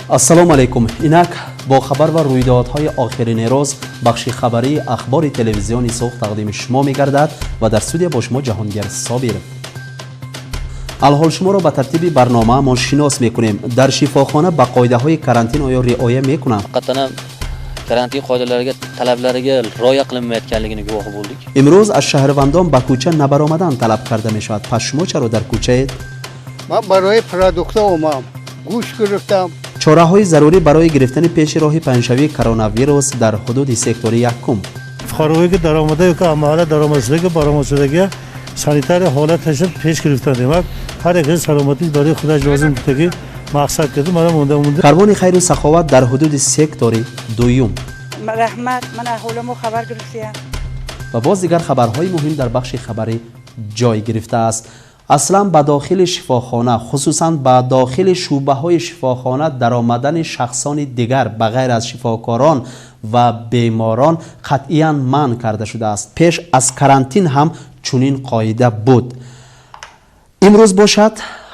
Ассалому алайкум. Инак бо хабар ва рӯйдодҳои охирини рӯз бахши хабарии Ахбори телевизиони Суғд тақдими шумо мегардад ва дар студия бо шумо Ҷаҳонгир Собиров. Алҳол шуморо ба тартиби барномаамон шинос мекунем. Дар шифохона ба қоидаҳои карантин оё риоя мекунанд? Haqiqatdan ham karantin qoidalariga, talablariga rioya qilinmayotganligini guvohi bo'ldik. Имрӯз аз шаҳрвандон ба кӯча набаромадан талаб карда мешавад. Пас шумо чаро дар кӯчаед? Ман барои продукта омам, гӯшт гирифтам. Чораҳои зарурӣ барои гирифтани пеши роҳи паҳншавии коронавирус дар ҳудуди сектори якум. Fuqaroga ки даромада ё ки маҳалла даромадшудаги, баромадшудаги санитария ҳолаташа пеш гирифтан. Демак, ҳар яке саломатӣ барои худаш лозим будаги мақсад карда мана монда монда. Карвони хайру саховат дар ҳудуди сектори дуюм. Раҳмат, ман аҳолимо хабар гирифтиям. Ва боз дигар хабарҳои муҳим дар бахши хабарӣ ҷой гирифтааст. Аслан ба дохили шифохона, хусусан ба дохили шӯъбаҳои шифохона даромадани шахсони дигар ба ғайр аз шифокорон ва беморон қатъиян манъ карда шудааст. Пеш аз карантин ҳам чунин қоида буд. Имрӯз бошад,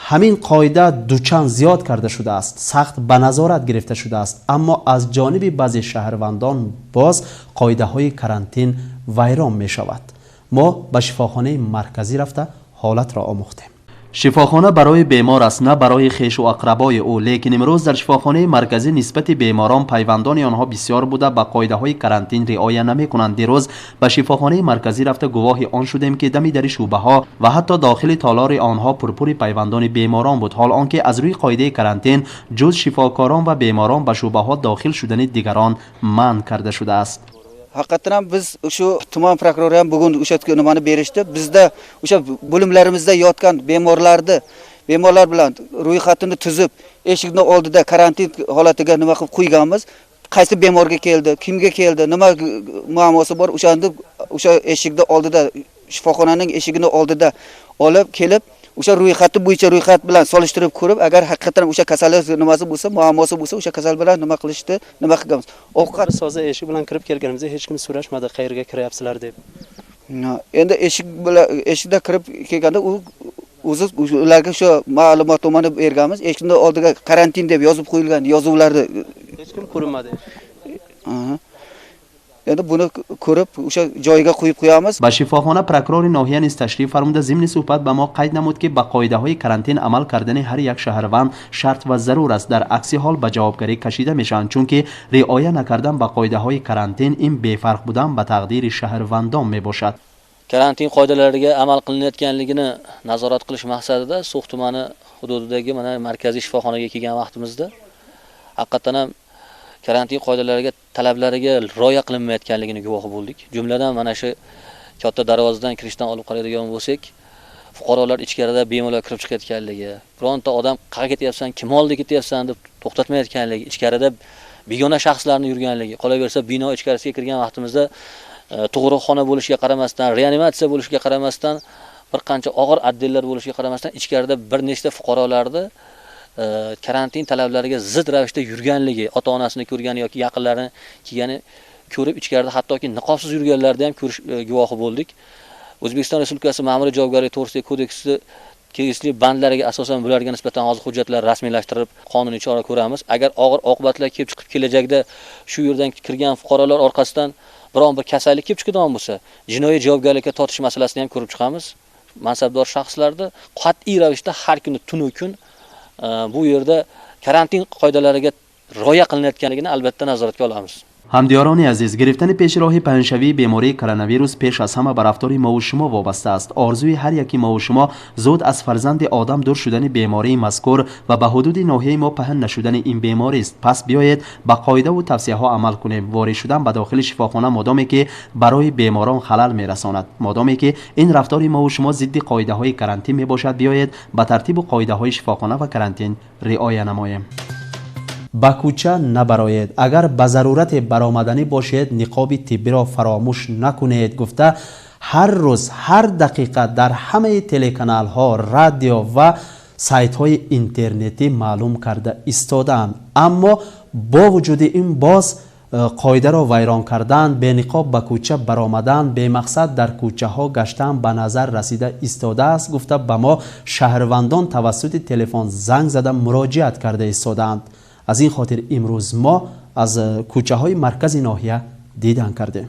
ҳамин қоида дучанд зиёд карда шудааст, сахт ба назорат гирифта шудааст, аммо аз ҷониби баъзе шаҳрвандон боз қоидаҳои карантин вайрон мешавад. Мо ба шифохонаи марказӣ рафта ҳолатро омӯхтем. Шифохона барои бемор аст, на барои хешу ақрабои ӯ. Лекин имрӯз дар шифохонаи марказӣ нисбати беморон пайвандони онҳо бисёр буда, ба қоидаҳои карантин риоя намекунанд. Дирӯз ба шифохонаи марказӣ рафта, гувоҳи он шудем, ки дами дари шӯъбаҳо ва ҳатто дохили толори онҳо пурпури пайвандони беморон буд, ҳол он ки аз рӯи қоидаи карантин ҷуз шифокорон ва беморон ба шӯъбаҳо дохил шудани дигарон манъ карда шудааст. Haqiqatdan ham biz shu tuman prokurori ham bugun o'sha nimani berishdi. Bizda o'sha bo'limlarimizda yotgan bemorlarni, bemorlar bilan ro'yxatini tuzib, eshikni oldida karantin holatiga nima qilib qo'yganmiz. Qaysi bemorga keldi, kimga keldi, nima muammosi bor, o'shani o'sha eshikni oldida, shifoxonaning eshigini oldida olib kelib, o'sha ro'yxati bo'yicha ro'yxat bilan solishtirib ko'rib, agar haqiqatdan o'sha kasallik nimasi bo'lsa, muammosi bo'lsa, o'sha kasal bilan nima qilishdi, nima qilganmiz. Ovqat Soza eshik bilan kirib kelganimizda hech kim so'rashmadi, qayerga kiryapsizlar deb. Endi eshik bilan, eshikda kirib kelganda u o'zi ularga shu ma'lumotnomani berganmiz. Eshikni oldiga karantin deb yozib qo'yilgan yozuvlarni hech kim ko'rinmadi. Aha. Endi buni ko'rib, o'sha joyiga qo'yib qo'yamiz. Ба шифохона прокурори ноҳия низ ташриф фармуда, зимни суҳбат ба мо қайд намуд, ки ба қоидаҳои карантин амал кардани ҳар як шаҳрванд шарт ва зарур аст, дар акси ҳол ба ҷавобгарӣ кашида мешаванд, чунки риоя накардан ба қоидаҳои карантин ин бефарқ будан ба тақдири шаҳрвандон мебошад. Karantin qoidalariga amal qilinayotganligini nazorat qilish maqsadida So'x tumani hududidagi mana markaziy shifoxonaga kelgan vaqtimizda haqiqatdan ham karantin qoidalariga, talablariga rioya qilinmayotganligini guvohi bo'ldik. Jumladan, mana shu katta darvozadan kirishdan olib qaraydigan bo'lsak, fuqarolar ichkarida bemalol kirib chiqayotganligi, bironta odam qayerga ketyapsan, kim oldiga ketyapsan deb to'xtatmayotganligi, ichkarida begona shaxslarning yurganligi, qolaversa bino ichkarisiga kirgan vaqtimizda tug'ruqxona bo'lishiga qaramasdan, reanimatsiya bo'lishiga qaramasdan, bir qancha og'ir отдел lar bo'lishiga qaramasdan, ichkarida bir nechta fuqarolarni karantin talablariga zid ravishda yurganligi, ota-onasini ko'rgani yoki yaqinlarini kelgani ko'rib, ichkarida hattoki niqobsiz yurganlarni ham ko'rish guvohi bo'ldik. O'zbekiston Respublikasi Ma'muriy javobgarlik to'g'risidagi kodeksi tegishli bandlariga asosan bularga nisbatan hozir hujjatlar rasmiylashtirib, qonuniy chora ko'ramiz. Agar og'ir oqibatlar kelib chiqib, kelajakda shu yerdan kirgan fuqarolar orqasidan biron bir kasallik kelib chiqadigan bo'lsa, jinoiy javobgarlikka tortish masalasini ham ko'rib chiqamiz. Mansabdor shaxslarni qat'iy ravishda har kuni tunu kun bu yerda karantin qoidalariga rioya qilinayotganligini albatta nazoratga olamiz. Ҳамдиёрони азиз, гирифтани пеши роҳи паҳншавии бемории коронавирус пеш аз ҳама ба рафтори мову шумо вобаста аст. Орзуи ҳар яки мову шумо зуд аз фарзанди одам дур шудани бемории мазкур ва ба ҳудуди ноҳияи мо паҳн нашудани ин беморист. Пас биёед, ба қоидаву тавсияҳо амал кунем. Ворид шудан ба дохили шифохона, модоме ки барои беморон халал мерасонад, модоме ки ин рафтори мову шумо зидди қоидаҳои карантин мебошад, биёед, ба тартибу қоидаҳои шифохона ва карантин риоя намоем. Ба кӯча набароед, агар ба зарурате баромаданӣ бошед, ниқоби тиббиро фаромӯш накунед гуфта, ҳар рӯз, ҳар дақиқа дар ҳамаи телеканалҳо, радио ва сайтҳои интернетӣ маълум карда истодаанд. Аммо бо вуҷуди ин боз қоидаро вайрон кардан, бениқоб ба кӯча баромадан, бемақсад дар кӯчаҳо гаштан ба назар расида истодааст гуфта, ба мо шаҳрвандон тавассути телефон занг зада муроҷиат карда истодаанд. Аз ин хотир имрӯз мо аз кӯчаҳои маркази ноҳия дидан кардем.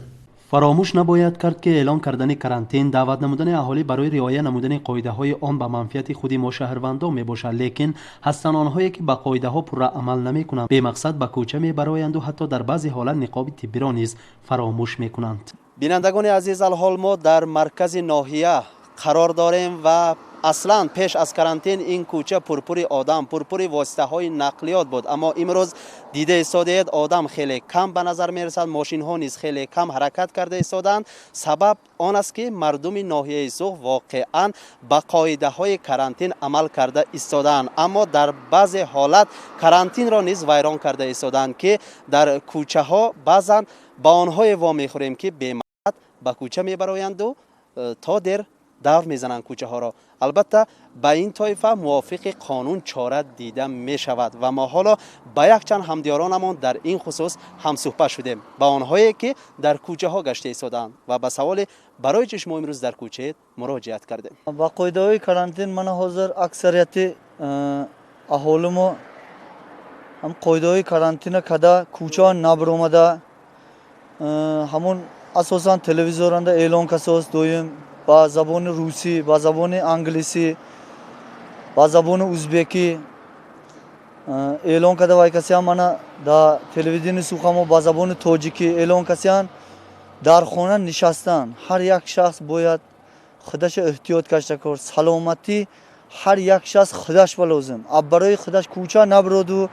Фаромӯш набояд кард, ки эълон кардани карантин, даъват намудани аҳолӣ барои риоя намудани қоидаҳои он ба манфиати худи мо шаҳрвандон мебошад. Лекин ҳастанд онҳое, ки ба қоидаҳо пурра амал намекунанд, бемақсад ба кӯча мебароянду ҳатто дар баъзе ҳолат ниқоби тиббиро низ фаромӯш мекунанд. Бинандагони азиз, алҳол мо дар маркази ноҳия қарор дорем ва аслан пеш аз карантин ин кӯча пурпури одам, пурпури воситаҳои нақлиёт буд. Аммо имрӯз дида истодаед, одам хеле кам ба назар мерасад, мошинҳо низ хеле кам ҳаракат карда истодаанд. Сабаб он аст, ки мардуми ноҳияи Суғд воқеан ба қоидаҳои карантин амал карда истодаанд, аммо дар баъзе ҳолат карантинро низ вайрон карда истодаанд, ки дар кӯчаҳо баъзан ба онҳое вомехӯрем, ки бемақсад ба кӯча мебароянду то дер давр мезананд кӯчаҳоро. Албатта, ба ин тоифа мувофиқи қонун чора дида мешавад ва мо ҳоло ба якчанд ҳамдиёронамон дар ин хусус ҳамсӯҳбат шудем, ба онҳое, ки дар кӯчаҳо гашта истодаанд, ва ба саволе барои чӣ шумо имрӯз дар кӯчаед муроҷиат кардем. Ба қоидаҳои карантин мана ҳозир аксарияти аҳолимо ҳам қоидаҳои карантина када кӯчаҳо набаромада, ҳамун асосан телевизоранда эълон касос доим ба забони русӣ, ба забони англисӣ, ба забони узбекӣ эълон карда вай касиам мана да телевидени сухамо ба забони тоҷикӣ эълон касиан. Дар хона нишастан ҳар як шахс бояд худаша эҳтиёт кашта кор. Саломатӣ ҳар як шахс худаш ба лозим, а барои худаш кӯча набироду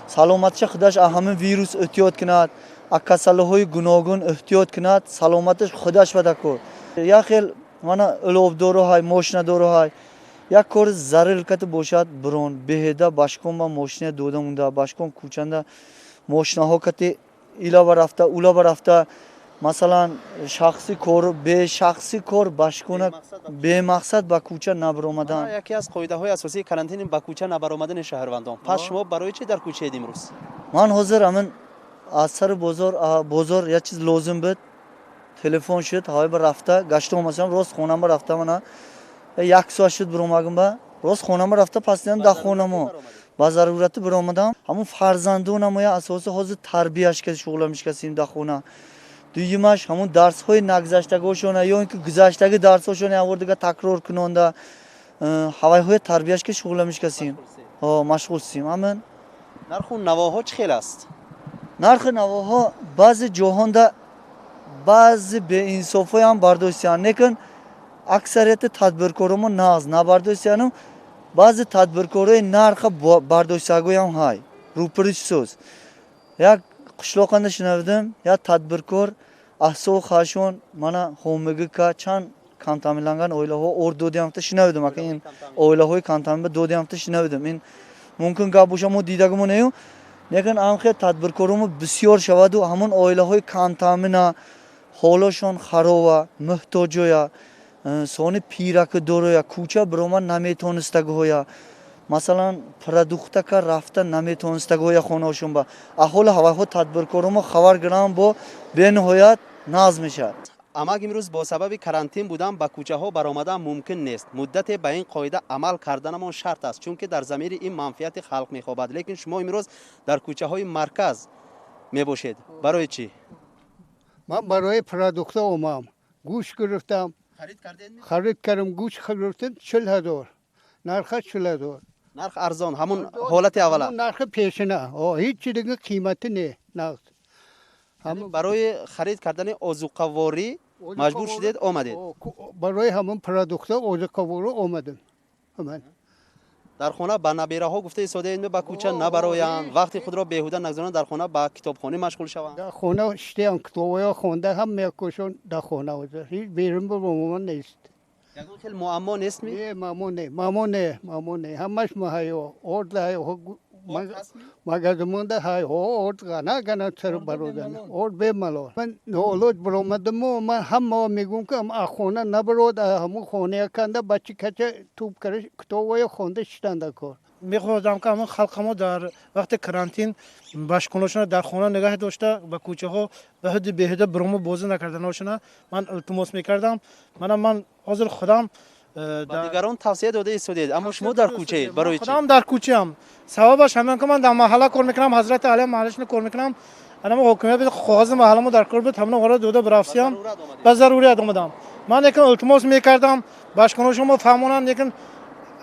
саломатиша худаш аз ҳамин вирус эҳтиёт кунад, аз касалиҳои гуногун эҳтиёт кунад, саломатиш худаш ба дакор. Як хел мана уловдоруҳай, мошинадоруҳай, як кори зарил кати бошад, бирон беҳеда башкон ба мошина дода монда, башкон кӯчанда мошинаҳо кати илава рафта, улава рафта, масалан, шахси кор, бешахси кор башкона бемақсад ба кӯча набаромадан. Яке аз қоидаҳои асосии карантин ба кӯча набаромадани шаҳрвандон. Пас шумо барои чӣ дар кӯчаед имрӯз? Ман ҳозир ҳамин аз сари бозор як чиз лозим буд, телефон шуд, ҳавай ба рафта гашта омадам, рост хонама рафта, мана як соат шуд биромагим, ба рост хонама рафта, пас дидам дар хонамо ба зарурати биромадам. Ҳамун фарзандонамоя асоси ҳозир тарбияш ка шуғла мешкасем дар хона. Дуюмаш, ҳамун дарсҳои нагузаштагошона ё ин ки гузаштаги дарсҳошона як дига такрор кунонда, ҳавайҳои тарбияш ки шуғла мешкасем, машғул сим ҳамин. Нарху навоҳо чӣ хел аст? Нархи навоҳо баъзе ҷоҳонда баъзе беинсофҳоям бардоштиянд, лекин аксарияти тадбиркоромо нағз набардоштияну баъзе тадбиркорои нарха бардоштагоям ҳай рӯпирич сӯз. Як қишлоқанда шинавидим, як тадбиркор аҳсоу хашон мана ҳомигика чанд камтаъминланган оилаҳо орд додиамта шинавидим. Ака, ин оилаҳои камтаъмин додиамта шинавидим. Ин мумкин гап боша, мо дидагимо нею, лекин амхел тадбиркоромо бисёр шаваду ҳамон оилаҳои камтаъмина, ҳолошон харова, муҳтоҷоя, сони пираки дороя, кӯча биромад наметонистагиҳоя, масалан, продуктака рафта наметонистагиҳоя хонаҳошон ба аҳоли ҳавайҳо тадбиркоромо хабар гирам бо бениҳоят нағз мешавад. Амак, имрӯз бо сабаби карантин будан ба кӯчаҳо баромадан мумкин нест. Муддате ба ин қоида амал карданамон шарт аст, чунки дар замири ин манфиати халқ мехобад. Лекин шумо имрӯз дар кӯчаҳои марказ мебошед, барои чӣ? Ман барои продукта омам, гӯшт гирифтам. Харид кардам, гӯшт гирифтам, 40 000 нарха, 40 000. Нарх арзон, ҳамун ҳолати аввала? Нархи пешина, ҳеҷ дига қимати не, нағз. Барои харид кардани озуқаворӣ маҷбур шудед, омадед? Барои ҳамон продукта, озуқаворӣ омадам. Дар хона ба набераҳо гуфта истодаед, ба кӯча набароянд, вақти худро беҳуда нагузаронанд, дар хона ба китобхонӣ машғул шаванд? Дар хона шитеам, китобҳоя хонда ҳам мекӯшон дар хона, ҳеҷ берун баромадан нест. Ягон хел муаммо нестми? Не, муаммо не, муаммо не, муаммо не, ҳамаш муҳайё, орд ҳай, магазинмонда ҳай, орд гана гана сар бародан, орд бемалол. Ман ноолоҷ баромадаму ман ҳама мегӯм, ки аз хона набарод, ҳамун хоная канда бачи кача туп кара китобҳоя хонда шитанда кор. Мехоҳам, ки ҳамон халқамо дар вақти карантин башкуношона дар хона нигаҳ дошта, ба кӯчаҳо ба ҳудди беҳуда биромо бозӣ накарданошона ман илтимос мекардам. Мана ман ҳозир худам Ба дигарон тавсия дода истодед, аммо шумо дар кӯчаед. Барои чӣ? Худам дар кӯчаам. Сабабаш ҳамин ки ман дар маҳалла кор мекунам, Ҳазрати Али маҳаллашро кор мекунам. Анама ҳокимият коғази маҳалламо дар кор буд, ҳамон дода бирафтиям. Ба зарурат омадам. Ман лекин илтимос мекардам, башконо шумо фаҳмонанд, лекин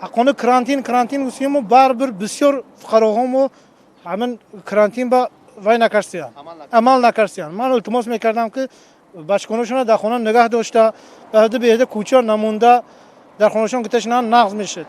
ҳаққони карантин усимо барибир бисёр фуқароҳомо ҳамин карантин ба вай накарстиянд, амал накарстиянд. Ман илтимос мекардам, ки бачконошонро дар хона нигаҳ дошта, баъди беҳда кӯча намонда, дар хонашон гиташинан нағз мешуд.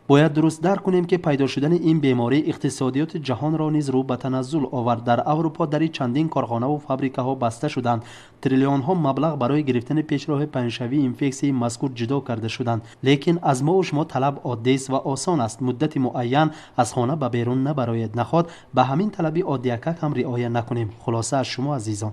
Бояд дуруст дарк кунем, ки пайдо шудани ин беморӣ иқтисодиёти ҷаҳонро низ рӯ ба таназзул овард. Дар Аврупо дари чандин корхонаву фабрикаҳо баста шуданд, триллионҳо маблағ барои гирифтани пешроҳи паҳншавии инфексияи мазкур ҷудо карда шуданд. Лекин аз мову шумо талаб оддист ва осон аст: муддати муайян аз хона ба берун набароед. Наход ба ҳамин талаби оддиякак ҳам риоя накунем? Хулоса, аз шумо, азизон.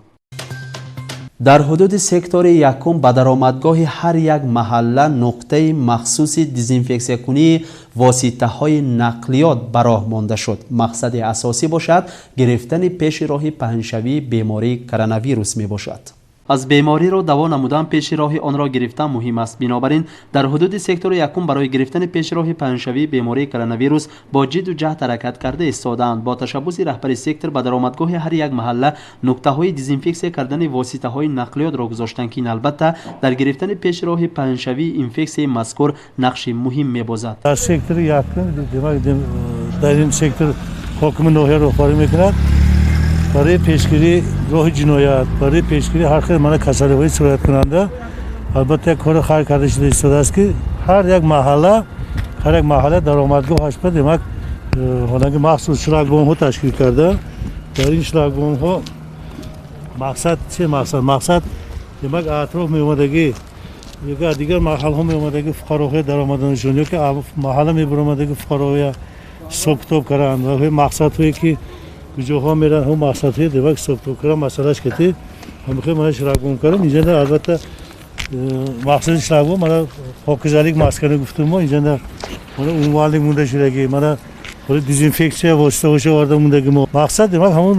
Дар ҳудуди сектори якум ба даромадгоҳи ҳар як маҳалла нуқтаи махсуси дезинфексиякунии воситаҳои нақлиёт ба роҳ монда шуд. Мақсади асосӣ бошад, гирифтани пеши роҳи паҳншавии бемории коронавирус мебошад. Аз бемориро даво намудан, пеши роҳи онро гирифтан муҳим аст. Бинобар ин дар ҳудуди сектори якум барои гирифтани пеши роҳи паҳншавии бемории коронавирус бо ҷидду ҷаҳд ҳаракат карда истодаанд. Бо ташаббуси раҳбари сектор ба даромадгоҳи ҳар як маҳалла нуқтаҳои дезинфексия кардани воситаҳои нақлиётро гузоштанд, ки ин албатта дар гирифтани пеши роҳи паҳншавии инфексияи мазкур нақши муҳим мебозад. Дар сектори якум, демак, дар ин сектор ҳокими ноҳия роҳбарӣ мекунад. Барои пешгирии роҳи ҷиноят, барои пешгирии ҳар хел мана касалиҳои сирояткунанда, албатта, як кори хайр карда шуда истодааст, ки ҳар як маҳалла даромадгоҳаш ба, демак, ҳоланки махсус шлагбомҳо ташкил карда. Дар ин шлагбомҳо мақсад че? Мақсад, демак, атроф меомадагӣ ёки аз дигар маҳалҳо меомадагӣ фуқароҳоя даромаданашон ёки маҳалла мебаромадагӣ фуқароҳоя ҳисоб-китоб карданд ва мақсадҳое ки куҷоҳо меранд, ҳам мақсадҳои, демак, ҳисоб-китоб кардан масъалаш кати ҳамихел мана шлагбом кардам. Инҷа албатта мақсади шлагбом мана покизалик маскани гуфтум мо. Инҷа мана умывальник монда шудагӣ, мана дезинфексия воситаҳоша оварда мондаги мо. Мақсад, демак, ҳамон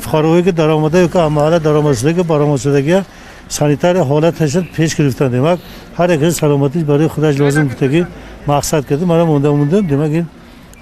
фуқароҳое ки даромада ёки маҳалла даромадшудаги баромадшудагия санитария ҳолаташа пеш гирифтан, демак, ҳар як саломатиш барои худаш лозим гуфтагӣ мақсад карда мана монда мондам. Демак, ин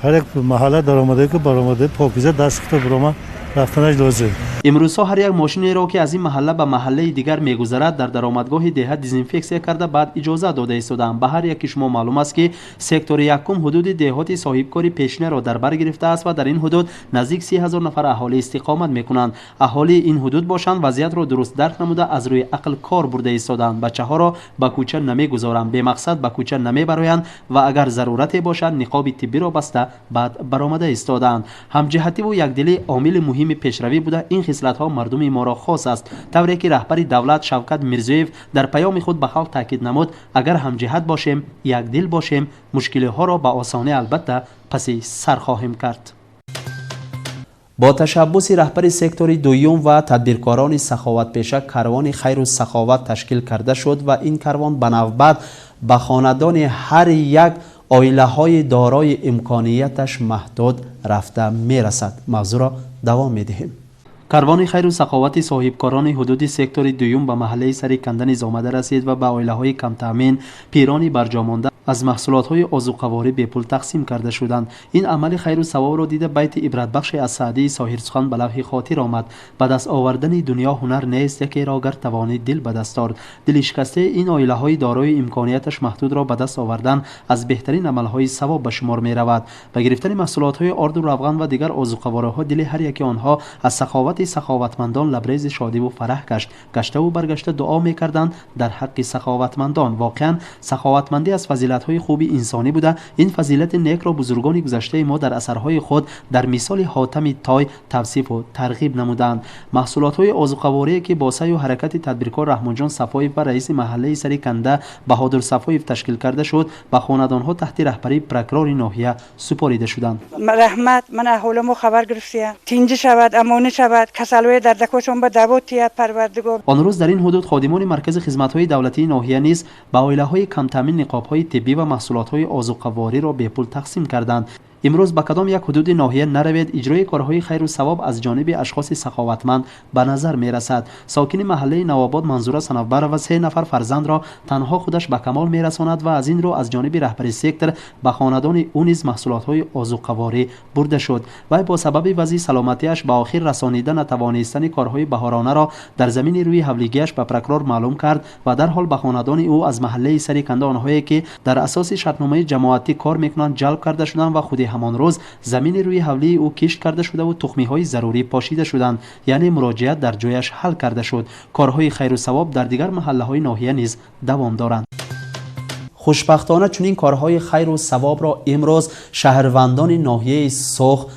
ҳар як маҳалла даромада ки баромада, покиза даст кута бирома рафтанаш лозим. Имрӯзҳо ҳар як мошинеро, ки аз ин маҳалла ба маҳаллаи дигар мегузарад, дар даромадгоҳи деҳа дезинфексия карда, баъд иҷозат дода истодаанд. Ба ҳар яки шумо маълум аст, ки сектори якум ҳудуди деҳоти соҳибкори пешинаро дар бар гирифтааст ва дар ин ҳудуд наздик 30 000 нафар аҳолӣ истиқомат мекунанд. Аҳолии ин ҳудуд бошанд, вазъиятро дуруст дарк намуда, аз рӯи ақл кор бурда истодаанд. Бачаҳоро ба кӯча намегузоранд, бемақсад ба кӯча намебароянд ва агар зарурате бошад, ниқоби тиббиро баста, баъд баромада истодаанд. Ҳамҷиҳативу якдилӣ омили муҳими пешравӣ буда, ин хислатҳо мардуми моро хос аст. Тавре ки раҳбари давлат Шавкат Мирзиёев дар паёми худ ба халқ таъкид намуд, агар ҳамҷиҳат бошем, якдил бошем, мушкилиҳоро ба осонӣ албатта паси сар хоҳем кард. Бо ташаббуси раҳбари сектори дуюм ва тадбиркорони саховатпеша карвони хайру саховат ташкил карда шуд ва ин карвон ба навбат ба хонадони ҳар як оилаҳои дорои имконияташ маҳдуд рафта мерасад. Мавзӯъро давом медиҳем. Карвони хайру саховати соҳибкорони ҳудуди сектори дуюм ба маҳаллаи сари канда низ омада расид ва ба оилаҳои камтаъмин, пирони барҷомонда аз маҳсулотҳои озуқаворӣ бепул тақсим карда шуданд. Ин амали хайру савобро дида, байти ибратбахше аз Саъдии соҳирсухан ба лавҳи хотир омад: «Ба даст овардани дунё ҳунар нест, якеро гар тавонӣ, дил ба даст ор». Дили шикастаи ин оилаҳои дорои имконияташ маҳдудро ба даст овардан аз беҳтарин амалҳои савоб ба шумор меравад. Ба гирифтани маҳсулотҳои орду равған ва дигар озуқавориҳо дили ҳар яки онҳо аз саховати саховатмандон лабрези шодиву фараҳ гашт. Гаштаву баргашта дуо мекарданд дар ҳаққи саховатмандон. Воқеан, саховатмандӣ аз фазилатҳои хуби инсонӣ буда, ин фазилати некро бузургони гузаштаи мо дар асарҳои худ дар мисоли Ҳотами Той тавсифу тарғиб намуданд. Маҳсулотҳои озуқаворие, ки бо саъю ҳаракати тадбиркор Раҳмонҷон Сафоев ва раиси маҳаллаи сари канда Баҳодур Сафоев ташкил карда шуд, ба хонадонҳо таҳти раҳбарии прокурори ноҳия супорида шуданд. Раҳмат, ман аҳолимо хабар гирифтия. Тинҷӣ шавад, амонӣ шавад, касалҳои дардакошон ба даво тият Парвардигор. Он рӯз дар ин ҳудуд ходимони маркази хизматҳои давлатии ноҳия низ ба оилаҳои камтаъмин ниқобҳои тиббӣ ва маҳсулотҳои озуқавориро бепул тақсим карданд. Имрӯз ба кадом як ҳудуди ноҳия наравед, иҷрои корҳои хайру савоб аз ҷониби ашхоси саховатманд ба назар мерасад. Сокини маҳаллаи Навобод Манзура Санавбарова 3 нафар фарзандро танҳо худаш ба камол мерасонад ва аз ин рӯ аз ҷониби раҳбари сектор ба хонадони ӯ низ маҳсулотҳои озуқаворӣ бурда шуд. Вай бо сабаби вазъи саломатиаш ба охир расонида натавонистани корҳои баҳоронаро дар замини рӯи ҳавлигиаш ба прокурор маълум кард ва дарҳол ба хонадони ӯ аз маҳаллаи сари канда онҳое ки дар асоси шартномаи ҷамоатӣ кор мекунанд ҷалб карда шуданд ва худи ҳамон рӯз замини рӯи ҳавлии ӯ кишт карда шудаву тухмиҳои зарурӣ пошида шуданд, яъне муроҷиат дар ҷояш ҳал карда шуд. Корҳои хайру савоб дар дигар маҳаллаҳои ноҳия низ давом доранд. Хушбахтона чунин корҳои хайру савобро имрӯз шаҳрвандони ноҳияи Суғд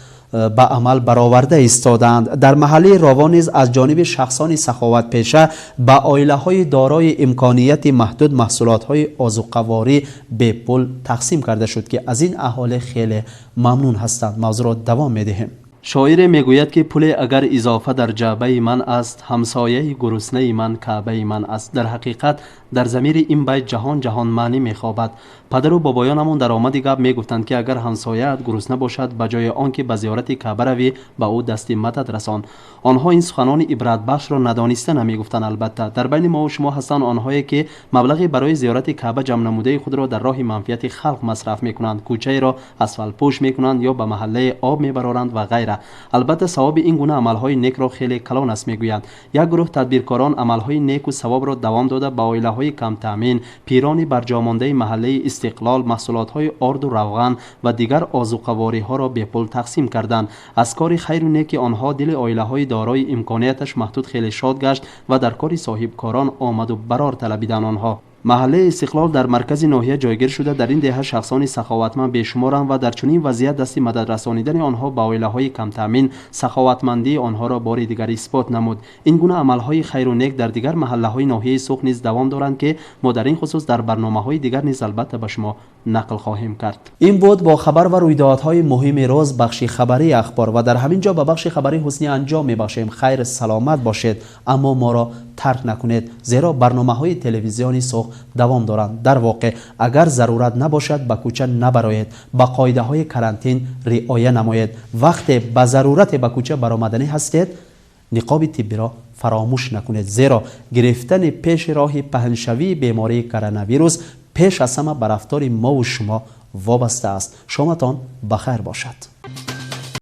ба амал бароварда истодаанд. Дар маҳаллаи Ровон низ аз ҷониби шахсони саховатпеша ба оилаҳои дорои имконияти маҳдуд маҳсулотҳои озуқаворӣ бепул тақсим карда шуд, ки аз ин аҳолӣ хеле мамнун ҳастанд. Мавзӯъро давом медиҳем. Шоире мегӯяд, ки пуле агар изофа дар ҷаъбаи ман аст, ҳамсояи гуруснаи ман каъбаи ман аст. Дар ҳақиқат дар замири ин байт ҷаҳон ҷаҳон маънӣ мехобад. Падару бобоёнамон дар омади гап мегуфтанд, ки агар ҳамсояат гурусна бошад, ба ҷои он ки ба зиёрати каъба равӣ, ба ӯ дасти мадад расон. Онҳо ин суханони ибратбахшро надониста намегуфтанд. Албатта дар байни мову шумо ҳастанд онҳое ки маблағи барои зиёрати каъба ҷамъ намудаи худро дар роҳи манфиати халқ масраф мекунанд, кӯчаеро асфалтпӯш мекунанд ё ба маҳаллаи об мебароранд ва ғайра. Албатта савоби ин гуна амалҳои некро хеле калон аст, мегӯянд. Як гурӯҳ тадбиркорон амалҳои неку савобро давом дода, ба оилаҳои камтаъмин, пирони барҷомондаи маҳаллаи Истиқлол маҳсулотҳои орду равған ва дигар озуқавориҳоро бепул тақсим карданд. Аз кори хайру неки онҳо дили оилаҳои дорои имконияташ маҳдуд хеле шод гашт ва дар кори соҳибкорон омаду барор талабиданд онҳо. Маҳаллаи Истиқлол дар маркази ноҳия ҷойгир шуда, дар ин деҳа шахсони саховатманд бешуморанд ва дар чунин вазъият дасти мадад расонидани онҳо ба оилаҳои камтаъмин саховатмандии онҳоро бори дигар исбот намуд. Ин гуна амалҳои хайру нек дар дигар маҳаллаҳои ноҳияи Суғд низ давом доранд, ки мо дар ин хусус дар барномаҳои дигар низ албатта ба шумо нақл хоҳем кард. Ин буд бо хабар ва рӯйдодҳои муҳими рӯз бахши хабарии ахбор ва дар ҳамин ҷо ба бахши хабарии ҳусни анҷом мебахшем. Хайр, саломат бошед, аммо моро тарк накунед, зеро барномаҳои телевизиони Суғд давом доранд. Дар воқеъ агар зарурат набошад, ба кӯча набароед, ба қоидаҳои карантин риоя намоед. Вақте ба зарурате ба кӯча баромаданӣ ҳастед, ниқоби тиббиро фаромӯш накунед, зеро гирифтани пеши роҳи паҳншавии бемории коронавирус пеш аз ҳама ба рафтори мову шумо вобаста аст. Шоматон ба хайр бошад.